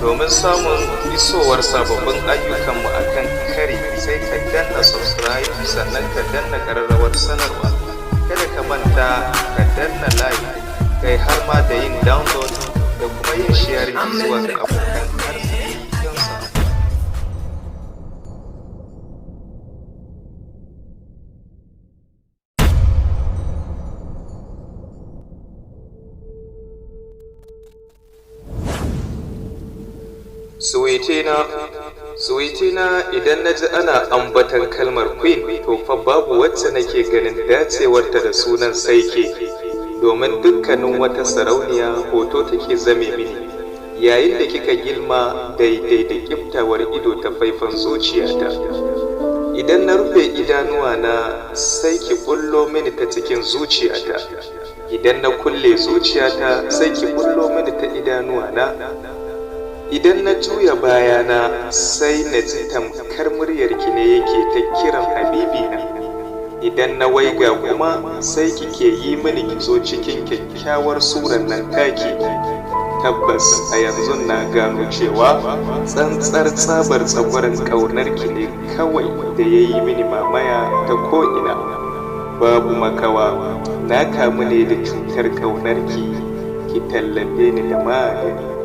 Domin samun isowar sababbin ayyukanmu a kan kari, sai ka danna subscribe, sannan ka danna ƙararrawar sanarwa. Kada ka manta ka danna like, kai har ma da yin download da kuma yin sharing zuwa ga abokan arziki don su amfana. Suwitina, Suwitina, idan na ji ana ambatan kalmar Queen, to fa babu wacce nake ganin dacewarta da sunan sai ke, domin dukkanin wata sarauniya hoto take zame mini yayin da kika gilma daidai da kiftawar ido ta faifan zuciyata. Idan na rufe idanuwa na, sai ki bullo mini ta cikin zuciyata. Idan na kulle zuciyata, sai ki bullo mini ta idanuwa na. Idan na juya bayana, sai na ji tamkar muryarki ne yake ta kiran habibina. Idan na waiga kuma, sai kike yi mini gizo cikin kyakkyawar suran nan taki. Tabbas a yanzu na gano cewa tsantsar tsabar tsagwaron ƙaunarki ne kawai da ya yi mini mamaya ta ko'ina. Babu makawa, na kamu ne da cutar ƙaunarki, ki tallafe ni da magani.